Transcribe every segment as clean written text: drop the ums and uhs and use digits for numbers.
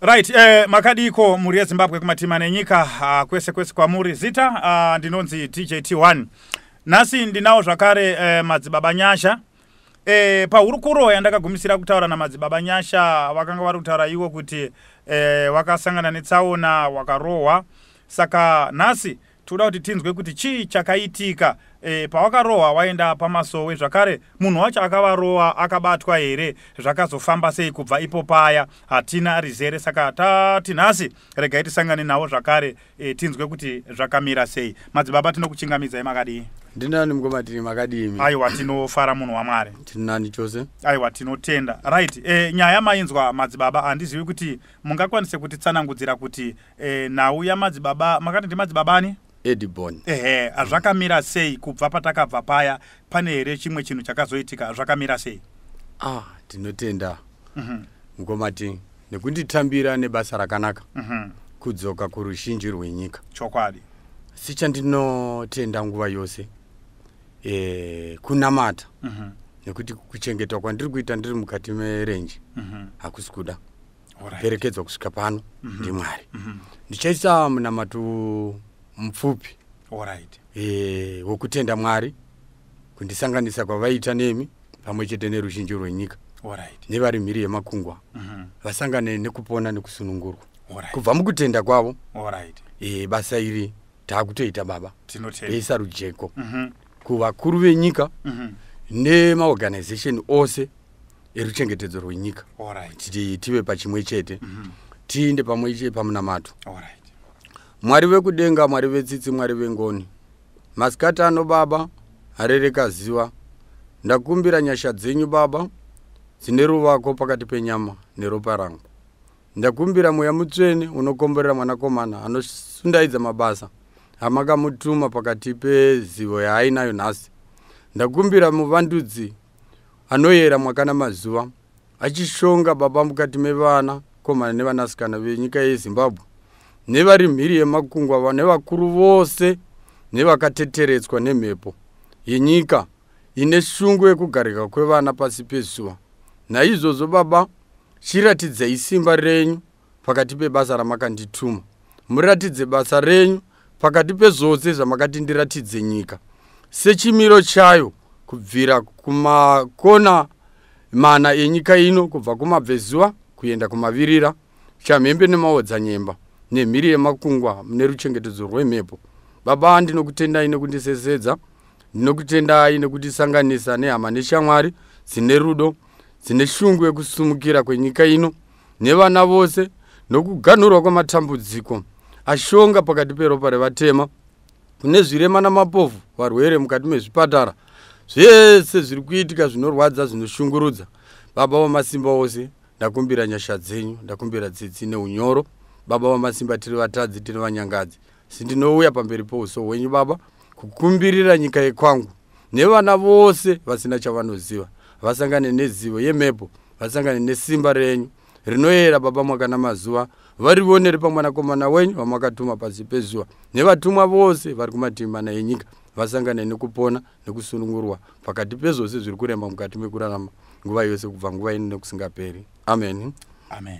Right, makadiko mhuri yeZimbabwe kumatima nenyika, kwese kwese kwamuri. Zita ndinonzi DJT1. Nhasi ndinawo zvakare madzibaba Nyasha. Pahurukuro yandakagumisira kutaura namadzibaba Nyasha, vakanga vari kutaura iwo kuti wakasangana netsaona, wakarohwa. Saka nhasi toda kuti tinzwe kuti chii chakaitika pawakarohwa waenda pamasowe. Zvakare munhu wacho akavarohwa akabatwa here? Zvakazofamba sei kubva ipo paya? Hatina rizere, saka tati nhasi regai tisangane navo zvakare, tinzwe kuti zvakamira sei. Madzibaba, tinokuchingamidzai, makadii? Ndinani mukomatiri, makadimi? Aiwa, tinofara, munhu waMwari. Tinani chose. Aiwa, tinotenda. Right, nyaya mainzwa, madzibaba. Handizivi kuti mungakwanise kutitsanangudzira kuti nhau yamadzibaba, makati ndimadzibabani? Edibon. Ehe, zvakamira sei kubva patakabva paya? Pane here chimwe chinhu chakazoitika? Zvakamira sei? Ah, tinotenda mukomati nekunditambira nebasa rakanaka kudzoka kuruzhinji rwenyika. Chokwadi. Sichandinotenda nguva yose kunamata nekuti kuchengetwa kwandiri kuita ndiri mukati merenje hakusi kuda perekedzwa kusvika pano ndiMwari. Ndichaisa munamato mupfupi wokutenda Mwari kundisanganisa kwavaita nemi pamwe chete neruzhinji rwenyika nevari mhiri yemakungwa vasangane nekupona nekusunungurwa kubva mukutenda kwavo. Basa iri taakutoita, baba. Tinotenda. Toisa rujeko kuvakuru venyika nemaorganization ose eruchengetedzo rwenyika kuti tive pachimwe chete, tiinde pamwe chete pamunamato. Mwari vekudenga, Mwari vetsitsi, Mwari vengoni, masikati ano, baba, arereka ziva, ndakumbira nyasha dzenyu, baba, dzine ruvako pakati penyama neropa rangu. Ndakumbira Mweya Mutsvene unokomborera mwanakomana anosundaidza mabasa amakamutuma pakati pezivo yaainayo nhasi. Ndakumbira muvandudzi anoyera mwaka namazuva achishonga, baba, mukati mevana komana nevanasikana venyika yeZimbabwe nevari mhiri yemakungwa, nevakuru vose nevakateteretswa nemhepo yenyika ine shungu yekugarika kwevana pasi pezuva. Naizvozvo, baba, chiratidzai simba renyu pakati pebasa ramakandituma. Muratidze basa renyu pakati pezvose zvamakati ndiratidze nyika sechimiro chayo, kubvira kumakona mana enyika ino, kubva kumabvezuva kuenda kumavirira, chamhembe nemaodzanyemba, nemhiri yemakungwa neruchengetedzo rwemhepo. Baba, ndinokutendai nekundisesedza. Ndinokutendai nekutisanganisa nehama neshamwari dzine rudo, dzine shungu yekusumukira kwenyika ino nevana vose nokuganhurwa kwamatambudziko ashonga pakati peropa revatema, kune zvirema namapofu, varwere mukati mezvipatara, zvese zviri kuitika zvinorwadza, zvinoshungurudza. Baba vamasimba ose, ndakumbira nyasha dzenyu, ndakumbira tsitsi neunyoro. Baba vamasimba, tiri vatadzi, tiri vanyangadzi, si ndinouya pamberi pouso hwenyu, baba, kukumbirira nyika yekwangu nevana vose vasina chavanoziva, vasangane nezivo yemhepo, vasangane nesimba renyu rinoyera, baba, mwaka namazuva, varivonere pamwanakomana wenyu vamakatuma pasi pezuva nevatumwa vose vari kumativi mana enyika, vasangane nekupona nekusunungurwa pakati pezvose zviri kurema mukati mekurarama nguva yose, kubva nguva ino nekusingaperi. Amen. Amen.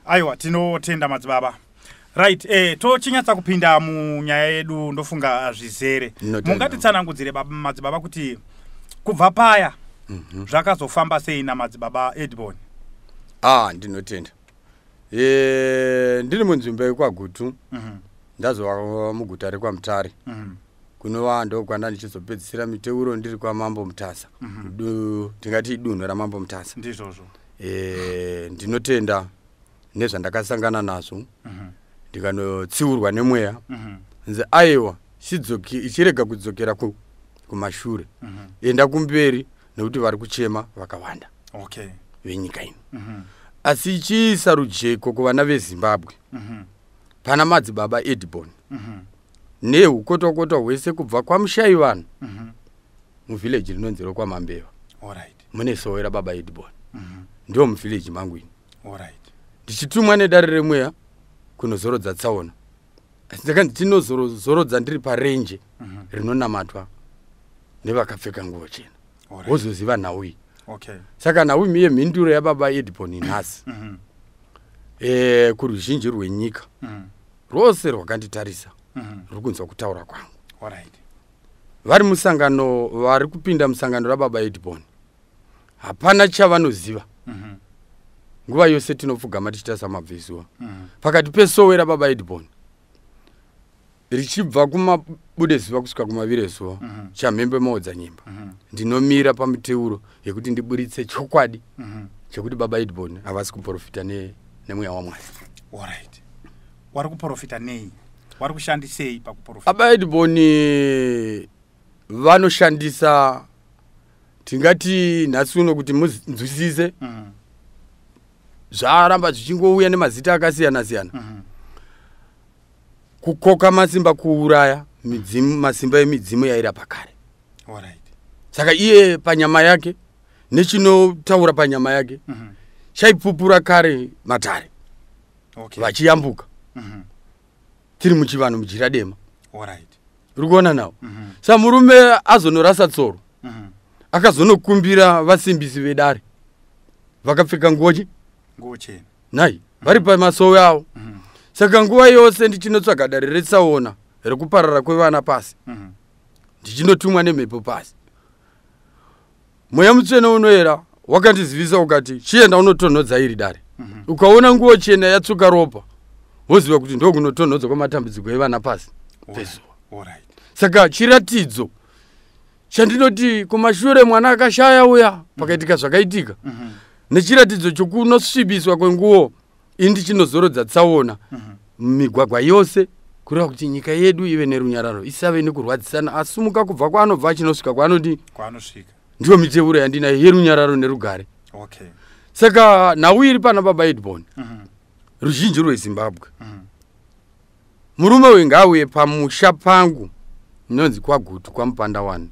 Aiwa, tinotenda, madzibaba. Right, tochinyatsa kupinda munyaya yedu, ndofunga zvizere. Ndinotenda. Mungatitsanangudzire, madzibaba, kuti kubva paya zvakazofamba sei namadzibaba Edbon? Ah, ndinotenda. Ndiri munzvimbo yekwaGutu, ndazova muguta rekwaMutare, kunova ndokwanda ndichizopedzisira miteuro ndiri kwamambo Mutasa. Tingati dunhu ramambo Mutasa. Ndizvozvo. Ndinotenda nezvandakasangana nazvo, ndikanotsiurwa nemweya nzi aiwa, ichirega kudzokera kumashure, enda kumberi, nekuti vari kuchema vakawanda venyika ino. Asi ichiisa rujeko kuvana veZimbabwe pana madzibaba Edibon neukotokota hwese kubva kwamushai vanhu muvhileji rinonzi rokwaMambeva, mune sowe rababa Edibon. Ndo muvhileji mangu ini. Ndichitumwa nedare remweya kunozorodza tsaona, asi ndakanzi tinozorodza ndiri parenje rinonamatwa nevakapfeka nguo chena. Wozoziva nhau iyi. Saka nhau yemhinduro yababa Edibon nhasi, Kuruzhinji rwenyika rwose rwakanditarisa ruri kunzwa kutaura kwangu. Vari musangano, vari kupinda musangano rababa Edbon, hapana chavanoziva. Nguva yose tinopfugama tichitarisa mabvezuva pakati pesowe rababa Edbon richibva kumabude zuva kusvika kumavire zuva, chamhembe maodzanyemba. Ndinomira pamiteuro yekuti ndiburitse chokwadi chekuti baba Edbon havasi kuprofita nemweya waMwari. Alright, wari kuprofita nei? Wari kushandisei pakuprofita? Baba Edbon vanoshandisa, tingati nhasi uno, kuti munzwisise, zvaramba zvichingouya nemazita akasiyana siyana, kukoka masimba, kuuraya midzimu, masimba emidzimu yairapa kare. Saka iye panyama yake nechinotaura panyama yake chaipupura kare matare vachiyambuka tiri muchivanhu mujira dema. Uri kuona nawo? Sa murume azonorasa tsoro, akazonokumbira vasimbisi vedare vakapfeka nguo chi Nguo chena. Nai vari pamasowe avo. Saka nguva yose ndichinotsvaga dare retsaona rekuparara kwevana pasi, ndichinotumwa nemhepo pasi. Mweya Mutsvene unoyera wakandizivisa ukati, "Chienda unotonhodza iri dare. Ukaona nguo chena yatsvuka ropa, woziva kuti ndokunotonhodzwa kwamatambudziko evana pasi pezuva." Saka chiratidzo chandinoti kumashure mwana akashaya uya, pakaitika zvakaitika, nechiratidzo chokunosvibiswa kwenguo, ini ndichinozorodza tsaona migwagwa yose, kureva kuti nyika yedu ive nerunyararo, isave nekurwadzisana. Asumuka kubva kwaanobva achinosvika kwaanoti Kwanosvika. Ndiyo miteuro yandinayo yerunyararo nerugare. Saka nhau iri pana baba Edbon, ruzhinji rweZimbabwe, murume uyu ngaauye pamusha pangu inonzi kwaGutu, kwaMupanda 1,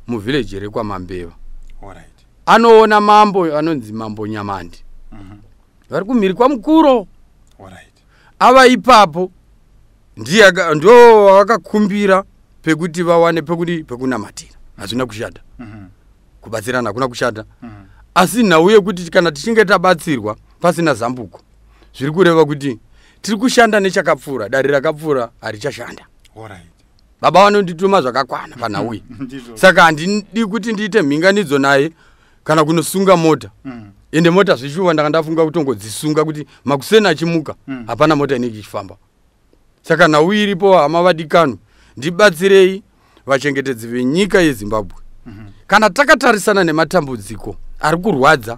muvhileji rekwaMambeva. Anoona mambo anonzi Mambo Nyamandi, vari kumhiri kwaMukuro. Ava ipapo ndiye ndo vakakumbira pekuti vawane pekuti pekunamatira. Hazvina kushata, kubatsirana hakuna kushata, asi nhau yekuti kana tichinge tabatsirwa pasina zambuko, zviri kureva kuti tiri kushanda nechakapfuura. Dare rakapfuura harichashanda. Baba vanondituma zvakakwana panhau iyi. Saka handidi kuti ndiite mhinganidzo naye kana kunosunga mota. Ende mota zvishuva ndanga ndafunga kutongodzisunga kuti makuseni achimuka hapana mota inenge ichifamba. Saka nhau iripo, hama vadikano, ndibatsirei, vachengetedzi venyika yeZimbabwe. Kana takatarisana nematambudziko ari kurwadza,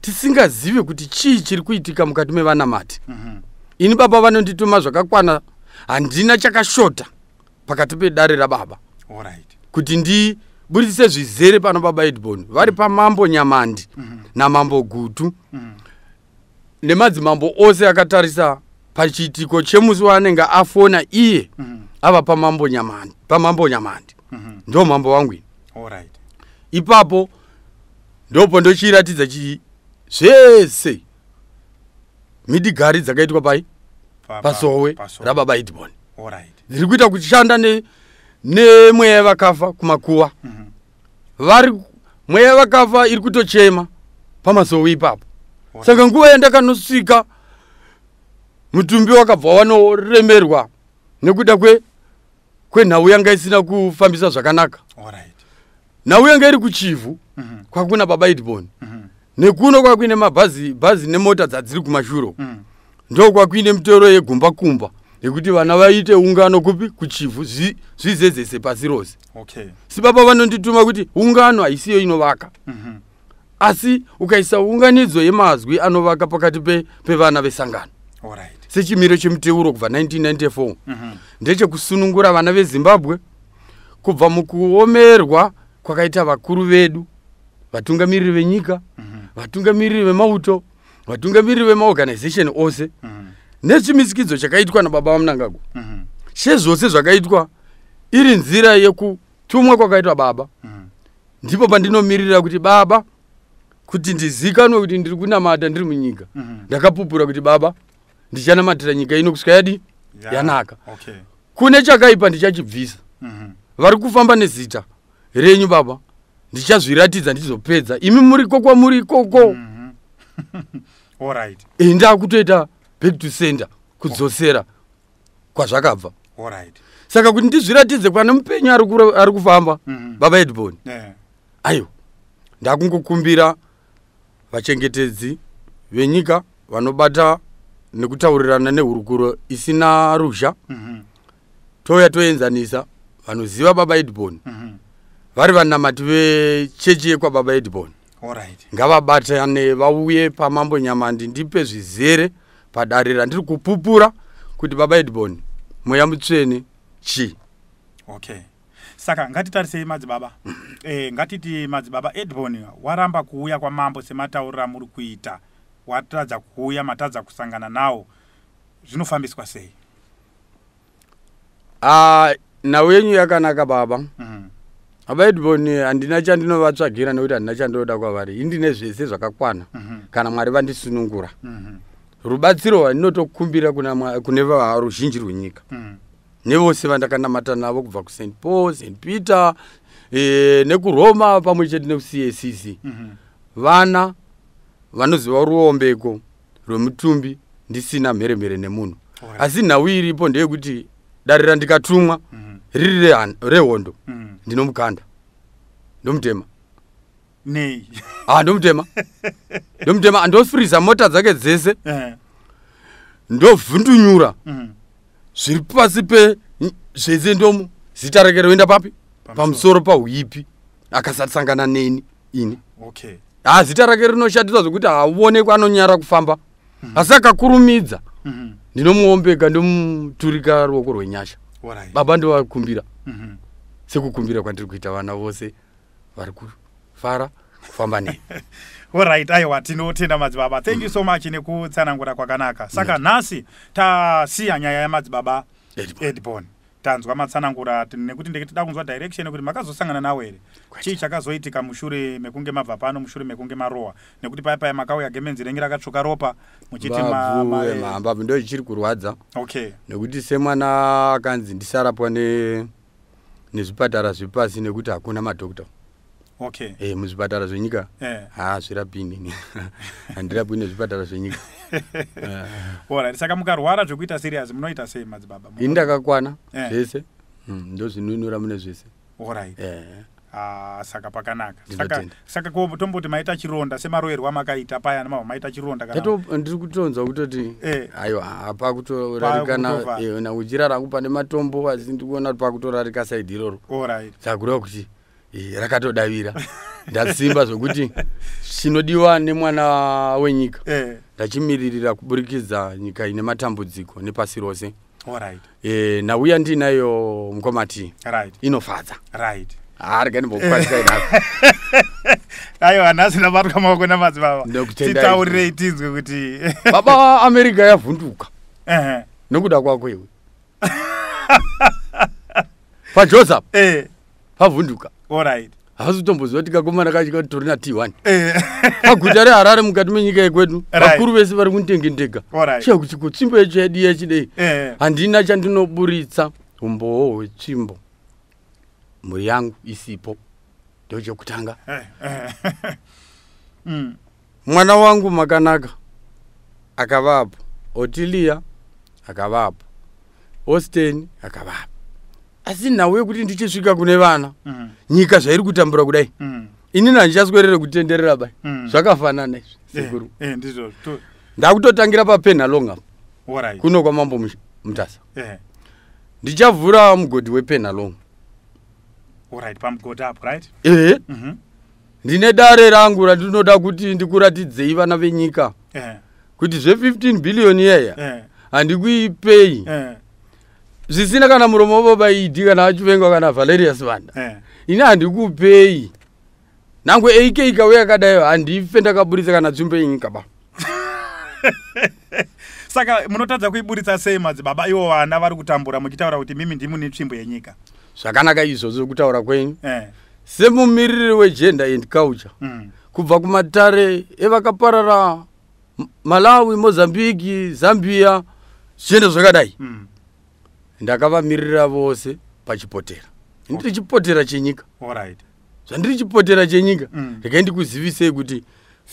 tisingazive kuti chii chiri kuitika mukati mevanamati, ini baba vanondituma zvakakwana, handina chakashota pakati pedare rababa kuti ndiburitse zvizere pano. Baba Edbon vari pamambo Nyamandi namambo Gutu nemadzimambo ose akatarisa pachiitiko chemusi waanenge afona iye ava pamambo Nyamandi. Pamambo Nyamandi ndo mambo wangu ini. Ipapo ndopo ndochiratidza chi zvese midigari dzakaitwa pai pasowe Pasowe. rababa Edbon dziri kuita kushanda nemweya yevakafa kumakuva. Vari mweya yevakafa iri kutochema pamasowe ipapo. Saka nguva yandakanosvika, mutumbi wakabva wanoremerwa nekuda kwenhau yanga isina kufambisa zvakanaka. Nhau yanga iri kuChivhu, kwakuna baba Edbon, nekuno kwakuine mabhazi bhazi nemota dzadziri kumashure, ndo kwakuine mitoro yegumba kumba yekuti vana vaite ungano kupi? KuChivhu, zvizezese pasi rose. Sibaba vanondituma kuti ungano haisiyo inovaka, asi ukaisa unganidzo yemazwi anovaka pakati pevana vesangano, sechimiro chemuteuro kubva 1994, ndechekusunungura vana veZimbabwe kubva mukuomerwa kwakaita vakuru vedu, vatungamiriri venyika, vatungamiriri vemauto, vatungamiriri vemaorganization ose, nechimisikidzo chakaitwa nababa vaMnangagwa, sezvose zvakaitwa iri nzira yekutumwa kwakaitwa baba. Ndipo pandinomirira kuti baba, kuti ndizikanwe kuti ndiri kunamata ndiri munyika, ndakapupura kuti baba, ndichanamatira nyika ino kusvika yadi yanaka. Kune chakaipa ndichachibvisa. Vari kufamba nezita renyu baba, ndichazviratidza, ndichizopedza imi muriko kwamuri ikoko. Ndakutoita Back to sender, kudzosera kwazvakabva. Saka kuti ndizviratidze kwane mupenyu ari kufamba, baba Edbon, aiwa, ndakungokumbira vachengetedzi venyika vanobata nekutaurirana nehurukuro isina ruzha, touya toenzanisa vanoziva baba Edbon, vari vanamati vechechi yekwababa Edbon, ngavabatane vauye pamambo Nyamandi, ndipe zvizere padare randiri kupupura kuti baba Edbon mweya mutsvene chii. Okay, saka ngatitarisei madzibaba. Ngatiti madzibaba Edbon waramba kuuya kwamambo sematauriro amuri kuita, watadza kuuya, matadza kusangana nawo, zvinofambiswa sei? Ah, nhau yenyu yakanaka, baba. Baba Edbon handina chandinovatsvagira nekuti handina chandinoda kwavari. Indine zvese zvakakwana kana Mwari vandisunungura. Rubatsiro rwandinotokumbira kune ruzhinji rwenyika nevose vandakanamata navo kubva kuSt Paul, St Peter, nekuroma pamwe chete nekuCACC, vana vanoziva ruombeko rwemutumbi ndisina mheremhere nemunhu. Asi nhau iripo ndeyekuti dare randikatumwa riri rehondo, ndinomukanda, ndomutema. Nei? Ah, ndomutema, ndomutema, ndofiriza mota dzake dzese, ndovhundunyura zviri pasi pe zvese, ndomu zita rake roenda papi? Pamusoro pauipi akasasangana neni ini. Ha, zita rake rinoshatiswa zvokuti hauonekwa, anonyara kufamba, asi akakurumidza, ndinomuombeka, ndomuturika ruoko rwenyasha. Baba, ndovakumbira sekukumbira kwandiri kuita vana vose vari kufara kufamba neni. Alright, aiwa, tinotenda madzibaba. Thank you so much nekutsanangura kwakanaka. Saka nhasi tasiya nyaya yamadzibaba Edbon. Edbon. Tanzwa matsanangura nekuti ndenge tida kunzwa direction kuti makazosangana nawo here, chii chakazoitika mushure mekunge mabva pano, mushure mekunge marohwa, nekuti paya paya makauya gemenzi rengi rakatsvuka ropa muchiti Mbabvu, mbabvu ndo ichiri kurwadza nekuti semwana akanzi ndisarapwa nezvipatara zvepasi nekuti hakuna madhokta muzvipatara zvenyika. Ha, zvirapi inini handirapwi nezvipatara zvenyika. Alright, saka mukarwara zvekuita serious munoita sei, madzibaba? Ini ndakakwana zvese. Ndozvinunura mune zvese. Ah, saka pakanaka. Saka, Ndinotenda. saka ko tomboti maita chironda semaroerwo amakaita paya, mabva maita chironda kana Ndiri kutonzwa kutoti aiwa, pakutorarikana. Pakutova. Na uchira rangu pane matombo, asi ndiri kuona kuti pakutorarika side iroro. Saka kureva kuti rakatodavira, ndasimba zvokuti chinodiwa nemwana wenyika ndachimiririra kuburikidza nyika ine matambudziko nepasi rose. Nauya ndinayo mukomati inofadza. Rega ndimbokukwazisai nhasi. Aiwa, nhasi ndabatwa maoko namadzibaba. Ndokutendai. Titaurirei tinzwe kuti Baba, America yavhunduka nekuda kwako iwe. PaJoseph pavhunduka. Havasi kutomboziva kuti kakomana kacho katori na T1. Paguta reHarare, mukati menyika yekwedu, vakuru vese vari kundengendega. Chiya kuti kutsvimbo yacho yadi yachidei. Handina chandinoburitsa umbowo hwetsvimbo mhuri yangu isipo, ndochekutanga. Mwana wangu Makanaka akavapo, Otilia akavapo, Austin akavapo, asi nhau yekuti ndichisvika kune vana, nyika zvairi kutambura kudai, inini handichaswerere kutenderera bai. Zvakafanana izvi, sekuru. Ndizvo. Ndakutotangira paPenhalong apa, kuno kwamambo Mutasa. Ndichavhura mugodhi wePenhalong. Alright, pamugodhi apo, right? Ehe. Ndine dare rangu randinoda kuti ndikuratidzei vana venyika kuti zve15 billion iyaya handikuipei zvisina kana muromo wababa Idi kana achivengwa kana Valerius Vanda. Ini handikupei, nangwe AK ikauya yakadaiyo, handife ndakaburitsa kana tsvimbo yenyika ba. Saka munotadza kuiburitsa sei, madzibaba, ivo vana vari kutambura, muchitaura kuti mimi ndimune tsvimbo yenyika? Zvakanaka izvozvo kutaura kwenyu. Semumiriri wegender and culture kubva kumatare evakaparara, Malawi, Mozambiki, Zambia, zvichienda zvakadai, ndakavamirira vose pachipotera. Ndiri chipotera chenyika. Zvandiri chipotera chenyika, regai ndikuzivisei kuti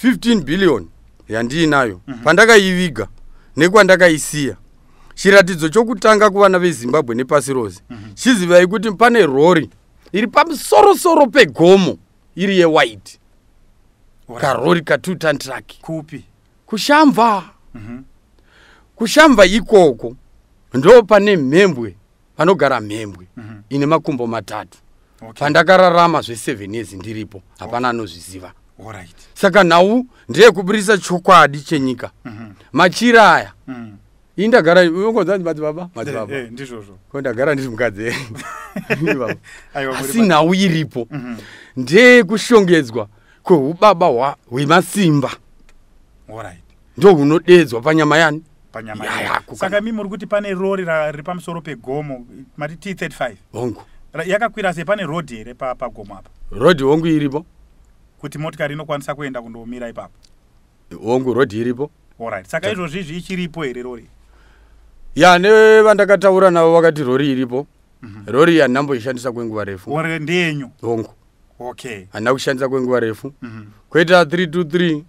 15 billion yandiinayo, pandakaiviga Nekwandakaisiya, chiratidzo chokutanga kuvana veZimbabwe nepasi rose, chizivai kuti pane rori iri pamusorosoro pegomo, iri yewhite, karori ka2 ton truck. Kupi? Kushamva. Kushamva ikoko ndo pane mhembwe, panogara mhembwe ine makumbo matatu. Pandakararama zve7 years ndiripo, hapana anozviziva. Saka nhau ndeyekuburisa chokwadi chenyika. Machira aya, ini ndagara ungonzanzi madzibaba, madzibaba. Ndizvozvo. Ko ndagara ndiri mukadzi, baba. Aiwa, muri Asi nhau iripo ndeyekushongedzwa kweubaba hwemasimba. Ndo hunodedzwa panyama yani? Panyama. Ya, yako. Saka imi muri kuti pane rori riri pamusoro pegomo, mati T35? Hongu. Yakakwira sei? Pane rodhi here pagomo apa? Rodhi, hongu, iripo. Kuti motikari inokwanisa kuenda kundomira ipapo? Hongu, rodhi iripo. Alright, saka izvozvi izvi ichiripo here rori? Ya, nevandakataura navo vakati rori iripo. Rori handinamboishandisa kwenguva refu. Ore ndeyenyu? Hongu. Handina kushandisa kwenguva refu. Kwoita 323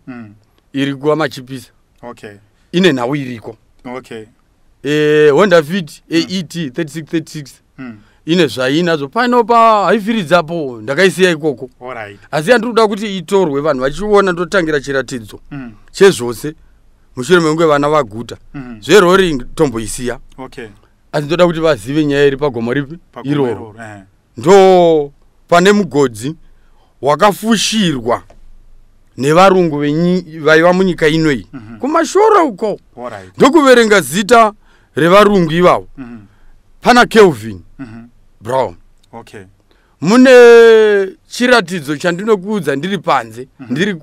iri kuva machipisa, ine nhau iriko. Honda Fit AET 3636 ine zvainazvo pano paHighfields apo, ndakaisiya ikoko. Asi handiri kuda kuti itorwe vanhu vachiona, ndotangira chiratidzo chezvose mushure mekunge vana vaguta. Zverori tomboisiya, asi ndoda kuti vazive nyaya iri pagomo ripi? Pagomo Iroro. Iroro. Ndo pane mugodhi wakafushirwa nevarungu vaiva munyika inoyi kumashora uko. Ndokuverenga zita revarungu ivavo. Pana Kelvin Brown. Mune chiratidzo chandinokuudza ndiri panze, ndiri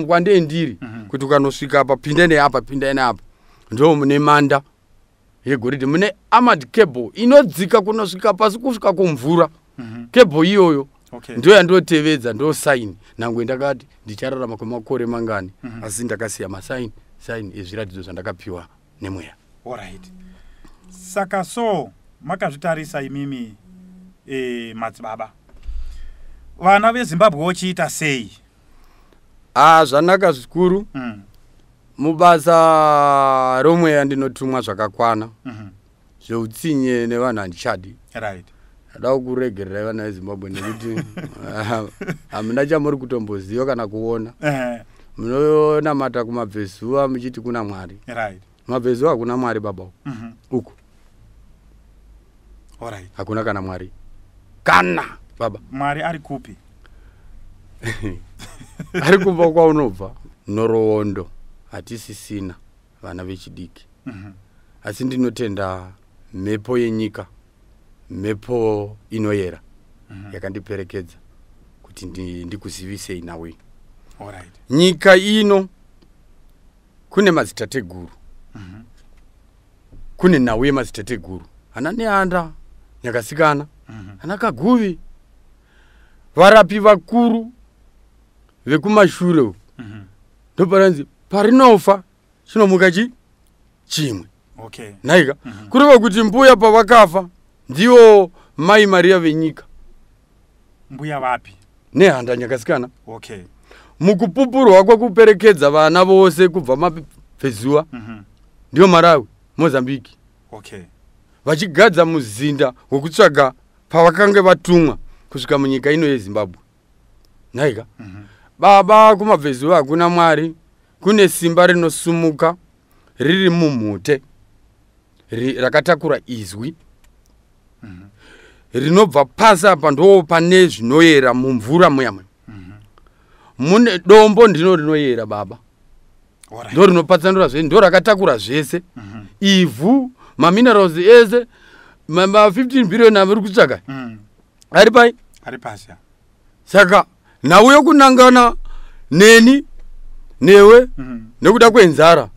kwandee ndiri, kuti ukanosvika apa, pinda neapa, pinda neapa, ndo mune manda yegoridhe, mune armoured cable inodzika kunosvika pasi, kusvika kumvura. Cable iyoyo ndo yandotevedza, ndo sign. Nangwe ndakati ndichararama kwemakore mangani, asi ndakasiya masign, sign ezviratidzo zvandakapiwa nemweya. Alright, saka so makazvitarisa imimi, madzibaba, vana veZimbabwe vochiita sei? A, zvanaka zvikuru. Mubasa romweya ndinotumwa zvakakwana. Zveutsinye nevanhu handichadi. Ndada kukuregererai vana veZimbabwe nekuti hamuna chamuri kutomboziva kana kuona. Munonamata kumabvezuva muchiti kuna Mwari. Mabvezuva hakuna Mwari, baba, uku. Uku hakuna kana Mwari kana baba. Mwari ari kupi? Ari kumba kwaunobva. Nhoroondo hatisisina, vana vechidiki. Asi ndinotenda mhepo yenyika, mhepo inoyera yakandiperekedza kuti ndikuzivisei nhau iyi. Nyika ino kune madzitateguru, kune nhau yemadzitateguru ana Neanda, Nyakasikana, ana Kaguvi, varapi vakuru vekumashure uku. Ndoparanzi parinofa chinomuka chi chimwe. Naika kureva kuti mbuya pavakafa ndivo Mai Mariya venyika. Mbuya vapi? Nehanda, Nyakasikana. Mukupupurwa kwekuperekedza vana vose kubva mabvezuva, ndiyo Marawi, Mozambiki, vachigadza muzinda wekutsvaga pavakange vatumwa kusvika munyika ino yeZimbabwe. Naika baba, kumabvezuva hakuna Mwari, kune simba rinosumuka riri mumhute, rakatakura izwi rinobva pasi apa. Ndo pane zvinoyera mumvura muya muya. Mune dombo ndino rinoyera, baba. Ndo rinopatsanura zvese, ndo rakatakura zvese, ivhu, maminerals ese, ma15 billion amuri kutsvaka ari pai? Ari pasi. Saka nhau yokunangana neni newe nekuda kwenzara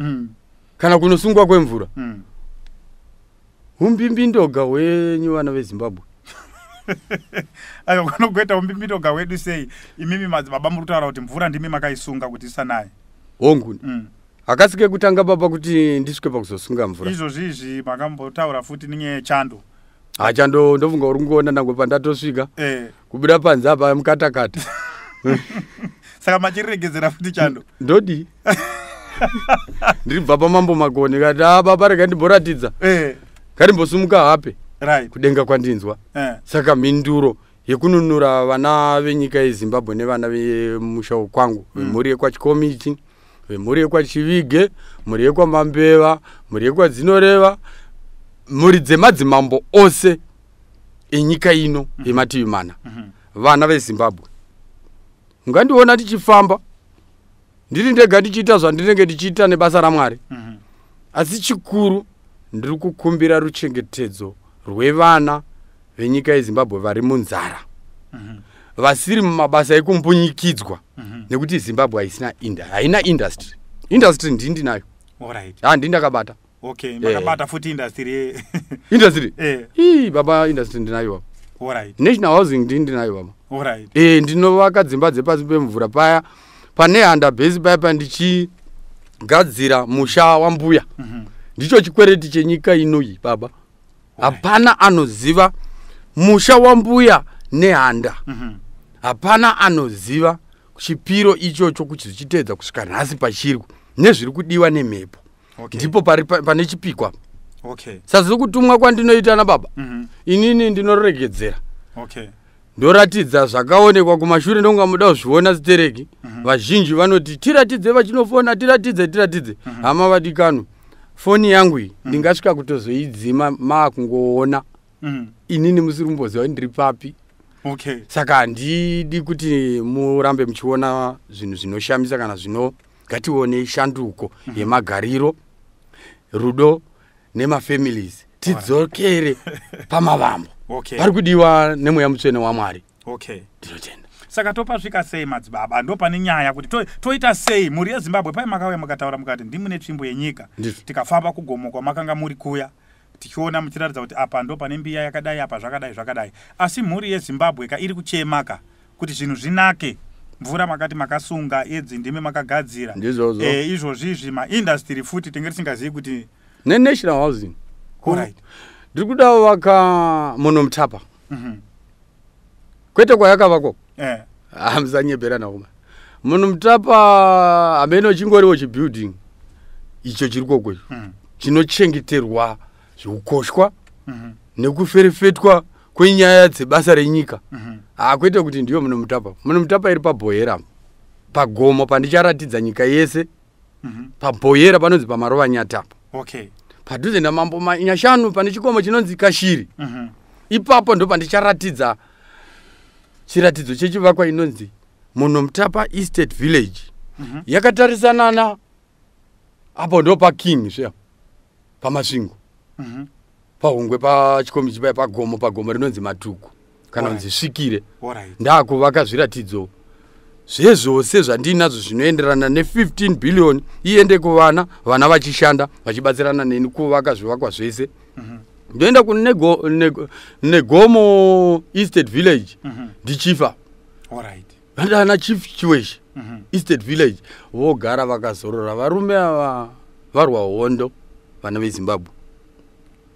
kana kunosungwa kwemvura, umbimbindoga hwenyu, vana veZimbabwe. Aiwa, kunogoita umbimbindoga hwedu sei, imimi madzibaba muri kutaura kuti mvura ndimi makaisunga kuti isanaye? Hongu. Hakasi kekutanga, baba, kuti ndisvike pakuzosunga mvura. Izvozvi izvi makambotaura futi nenyaya yechando. Hachando, ndofunga uri kungoona nangwe pandatosvika, kubuda panze apa mukatakata. Saka machiriregedzera futi chando? Ndodii? Ndiri bva pamambo Makoni, kati a baba, rega ndimboratidza. Ngatimbosimuka hape. Kudenga kwandinzwa. Saka mhinduro yekununura vana venyika yeZimbabwe nevana vemusha kwangu, vemhuri yekwaChikomichi, vemhuri yekwaChivige, mhuri yekwaMambeva, mhuri yekwaDzinoreva, mhuri dzemadzimambo ose enyika ino yemativi mana, vana veZimbabwe, ungandiona tichifamba ndiri ndega ndichiita zvandinenge ndichiita nebasa raMwari, asi chikuru ndiri kukumbira ruchengetedzo rwevana venyika yeZimbabwe vari munzara, vasiri mumabasa ekumbunyikidzwa, nekuti Zimbabwe haisina haina industry. Industry ndii ndinayo. Ha, ndii ndakabata. Okay, makabata futi industry. Industry. Ii baba, industry ndinayo baba. National Housing ndii ndinayo baba. Ndinovaka dzimba dzepasi pemvura paya pane handa bhesi paya pandichigadzira musha wambuya. Ndicho chikwereti chenyika inoyi baba. Hapana anoziva musha wambuya Nehanda. Hapana anoziva chipiro ichocho kuti zvichiteedza kusvika nhasi pachiri nezviri kudiwa nemhepo. Ndipo pari pane chipikwa. Sazvo kutumwa kwandinoita nababa, inini ndinoregedzera, ndoratidza zvakaonekwa kumashure. Ndonga muda kuzviona sitereki. Vazhinji vanoti tiratidze, vachinofona, tiratidze, tiratidze. Hama vadikanwa, foni yangu iyi ndingasvika kutozoidzima maakungoona inini musiri kumboziva kuti ndiri papi. Saka handidi kuti murambe muchiona zvinhu zvinoshamisa kana zvino. Ngationei shanduko yemagariro, rudo nemafamilies, tidzokere pamavambo pari kudiwa nemweya mutsvene waMwari. Ndinotenda. Saka topasvika sei, madzibaba? Ndo pane nyaya kuti toita sei mhuri yeZimbabwe. Pai makauya mukataura mukati ndimune tsvimbo yenyika. Ndizvo. Tikafamba kugomo kwamakanga muri kuya, tichiona muchiratidza kuti apa ndo pane mbiya yakadai, apa zvakadai zvakadai. Asi mhuri yeZimbabwe ka iri kuchema ka kuti zvinhu zvinake. Mvura makati makasunga, edzi ndimi makagadzira. Ndizvozvo. Izvozvizvi maindustry futi tinge tisingazivi kuti Nenational Housing ndiri kuda vaka Munomutapa, kwete kwayakavakwa. Hamusanyepera nauma Munomutapa hamene chingoriwo chibuilding icho chiri kokwecho chinochengeterwa zveukoshwa nekuferefetwa kwenyaya dzebasa renyika. Hakwete kuti ndiyo Munomutapa. Munomutapa iri paBhoyera, pagomo pandicharatidza nyika yese. PaBhoyera panonzi paMarova Nyatapa, padhuze namambo Nyashanu, pane chikomo chinonzi Kashiri. Ipapo ndo pandicharatidza chiratidzo chechivakwa inonzi Munomutapa Estate Village. Yakatarisana na apo ndo paking zviya paMasvingo, pahungwe pachikomi chipaya, pagomo, pagomo rinonzi Matuku kana kunzi Svikire. Ndakuvaka zviratidzo zvezvose zvandinazvo zvinoenderana ne15 billion iende kuvana, vana vachishanda vachibatsirana neni kuvaka zvivakwa zvese. Ndoenda kunegomo Negomo Estate Village, ndichifa vandana Chief Chiweshe. Estate Village vogara vakazorora. Varume ava varwa hondo, vana veZimbabwe,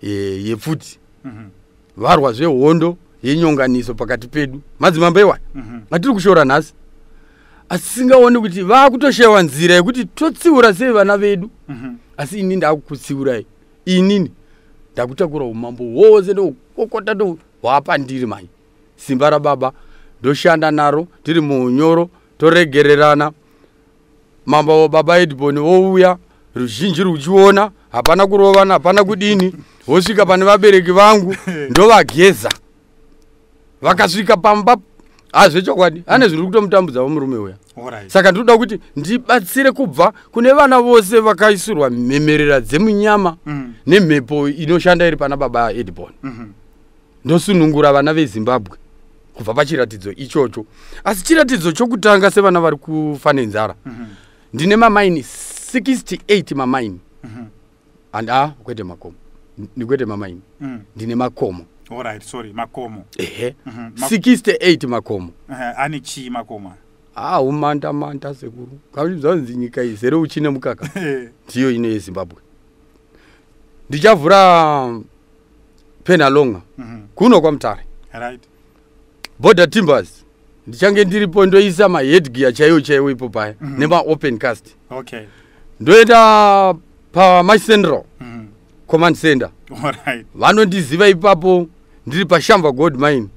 yepfuti. Varwa zvehondo yenyonganiso pakati pedu, madzimambo iwaya atiri kushora nhasi, asi singaoni kuti vaakutoshewa nzira yekuti totsiura sei vana vedu. Asi ini ndakukutsiurai, inini ndakutakura umambo hwose, ndokokota ndo hwapa ndiri manje simba rababa, ndoshanda naro tiri muunyoro, toregererana. Mambo baba Edbon vouya, ruzhinji ruchiona, hapana kurovana, hapana kudini. Vosvika pane vabereki vangu, ndovageza. Vakasvika pamba, hazvechokwadi ane zviri kutomutambudza murume uya. Saka ndinoda kuti ndibatsire kubva kune vana vose vakaisirwa mhemerera dzemunyama nemhepo inoshanda iri pana baba Edbon. Ndosunungura vana veZimbabwe kubva pachiratidzo ichocho. Asi chiratidzo chokutanga, sevana vari kufa nenzara, ndine mamaini 68 mamaini. And a kwete makomo, ndikwete mamaini, ndine makomo. Alright, sorry, makomo. Ehe. 68 makomo. Ane chii makomo? Ah, umanda manda sekuru, kaizvanzi nyika izere uchi nemukaka. Ndiyo ino yeZimbabwe. Ndichavhura Penhalonga kuno kwaMutare, Border Timbers. Ndichange ndiripo, ndoisa maheadgear chaiwo chaiwo ipo paya, nemaopen cast. Ndoenda paMash Central Command Center. Vanondiziva ipapo, ndiri paShamva Gold Mine.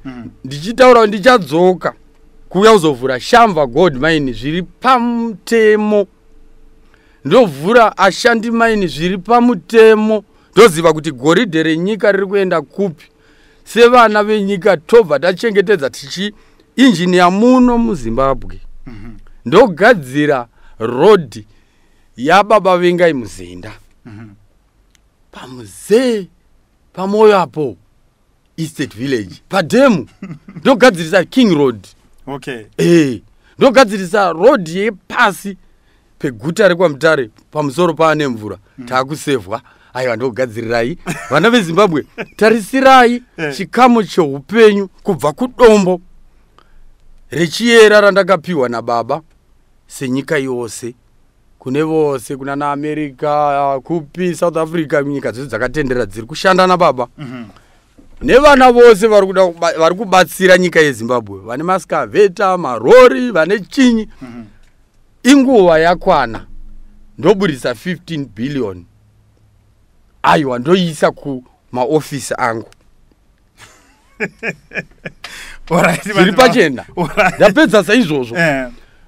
Ndichitaura, ndichadzoka kuuya kuzovhura Shamva Gold Mine zviri pamutemo. Ndovhura Ashandi Mine zviri pamutemo. Ndoziva kuti goridhe renyika riri kuenda kupi. Sevana venyika tobva tachengetedza tichi injiniya muno muZimbabwe. Ndogadzira rodhi yababa Vengai Muzinda pamuzee pamoyo apo Estate Village padhemu. Ndogadzirisa King Road. Ndogadzirisa road yepasi peguta rekwaMutare, pamusoro paane mvura taakusevhwa. Aiwa, ndogadzirirai vana veZimbabwe. Tarisirai chikamu cheupenyu kubva kudombo rechiyera randakapiwa nababa senyika yose, kune vose, kuna naAmerica, kupi, South Africa, nyika dzose dzakatendera dziri kushanda nababa nevana vose vari kuda vari kubatsira nyika yeZimbabwe, vane maskavheta, marori, vane chinyi. Inguva yakwana, ndoburisa 15 billion. Aiwa, ndoisa kumaofisi angu. Zviri pachena. Ndapedza saizvozvo.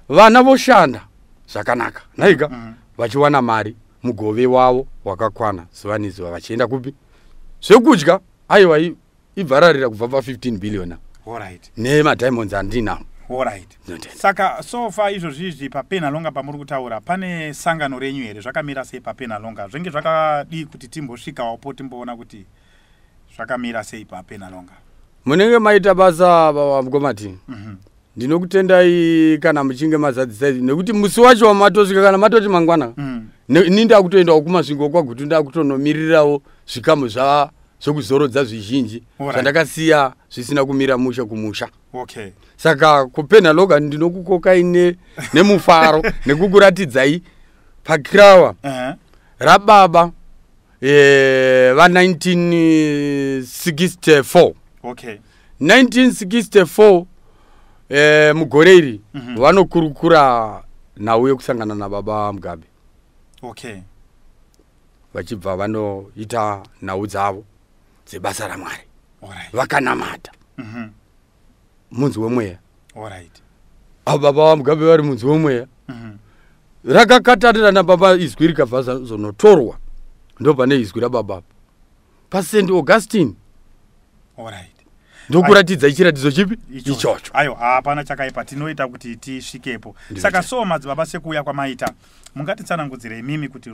Vana voshanda zvakanaka naika vachiwana mari, mugove wavo wakakwana zuva nezuva, vachienda kupi zvekudya. Aiwa, ibvararira kubva pa15 billion nemadiamonds andinawo. Ndinotenda. Saka so far izvozvizvi paPenhalonga pamuri kutaura, pane sangano renyu here? Zvakamira sei paPenhalonga? Zvinge zvakadii kuti timbosvikawopo, timboona kuti zvakamira sei paPenhalonga? Munenge maita basa, baba Mukomati. Ndinokutendai kana muchinge mazadzisa izvi, nekuti musi wacho wamatosvika, kana matoti mangwana, ini ndakutoendawo kuMasvingo kwaGutu, ndakutonomirirawo zvikamu zvekuzorodza zvizhinji zvandakasiya zvisina kumira mushe kumusha. Saka kuPenhalonga ndinokukokai nemufaro nekukuratidzai pakrawa rababa va1964. 1964, mugore iri vanokurukura nhau yekusangana nababa Mugabe vachibva vanoita nhau dzavo dzebasa raMwari vakanamata munzi wemweya. Avo baba vaMugabe vari munzi wemweya. Rakakatarira nababa, izwi rikabva zonotorwa, ndo pane izwi rababa paSt Augustine. Ndokuratidza chiratidzo chipi ichocho. Aiwa, hapana chakaipa, tinoita kuti tisvikepo. Saka so madzibaba, sekuuya kwamaita, mungatitsanangudzire imimi kuti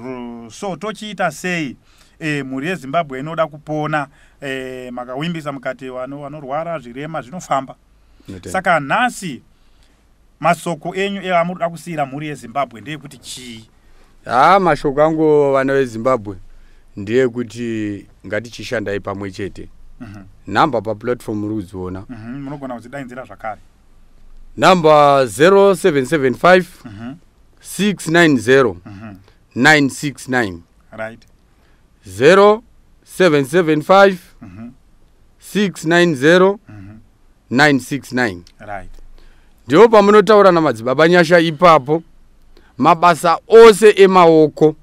so tochiita sei? Mhuri yeZimbabwe inoda kupona. Makawimbisa mukati vanorwara, zvirema zvinofamba. Ndinotenda. Saka nhasi masoko enyu eamunoda kusiyira mhuri yeZimbabwe ndeyekuti chii? Ha, mashoko angu, vana veZimbabwe, ndeyekuti ngatichishandai pamwe chete. Nhamba paplatform muri kudziona. Munogona kudzidaidzira zvakare. Nhamba 0775 690 969. 0775 690 969. Ndipo pamunotaura namadzibaba Nyasha ipapo. Mabasa ose emaoko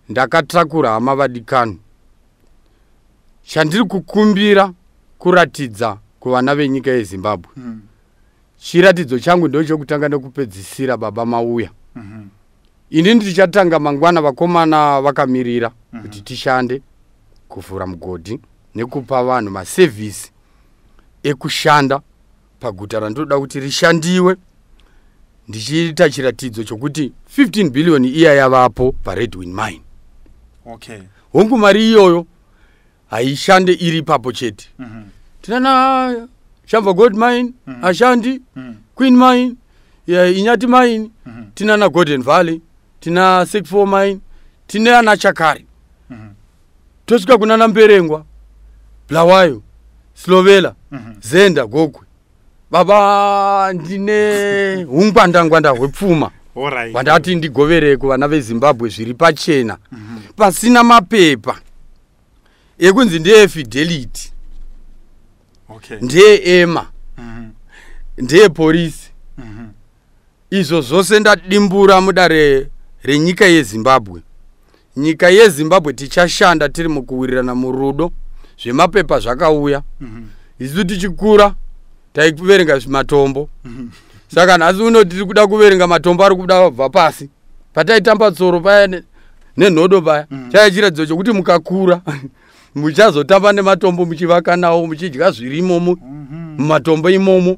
ndakatakura, hama vadikani. Chandiri kukumbira kuratidza kuvana venyika yeZimbabwe, chiratidzo changu ndochokutanga nekupedzisira. Baba mauya, ini ndichatanga mangwana. Vakomana vakamirira kuti tishande kuvhura mugodhi nekupa vanhu masevhisi ekushanda paguta randinoda kuti rishandiwe, ndichiita chiratidzo chokuti 15 billion iya yavapo paRedwin Mine. Hongu, mari iyoyo haishande iri ipapo chete. Tinana Shamva Gold Mine, Ashandi, Queen Mine, Inyati Mine, tinana Golden Valley, tina Sec4 Mine, tine ana Chakari, tosvika kunana Mberengwa, Bulawayo, Slovela, Zenda, Gokwe. Baba, ndine ungwandangwanda hwepfuma hwandati ndigovere kuvana veZimbabwe zviri pachena, pasina mapepa ekunzi ndeeFidelity, ndeeema, ndeeporisi. Izvo zvose ndadimbura mudare. renyika yeZimbabwe. Nyika yeZimbabwe tichashanda tiri mukuwirirana murudo. Zvemapepa zvakauya. Isu tichikura taiverenga matombo. Saka nhasi uno tiri kuda kuverenga matombo ari kuda kubva pasi. Pataitamba tsoro paya nenhodo paya, chaiva chiratidzo chokuti mukakura muchazotamba nematombo, muchivaka nawo, muchidya zvirimo mumatombo imomo,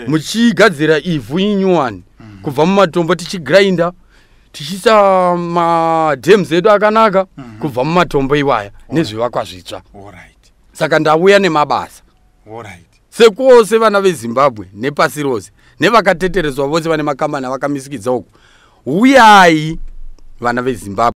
muchigadzira ivhu inyuwani kubva mumatombo, tichigrinda, tichiisa madhems edu akanaka kubva mumatombo iwaya nezvivakwa zvitsva. Saka ndauya nemabasa sekwose vana veZimbabwe nepasi rose nevakateterezwa vose vane makambani avakamisikidza uku. Uyai vana veZimbabwe.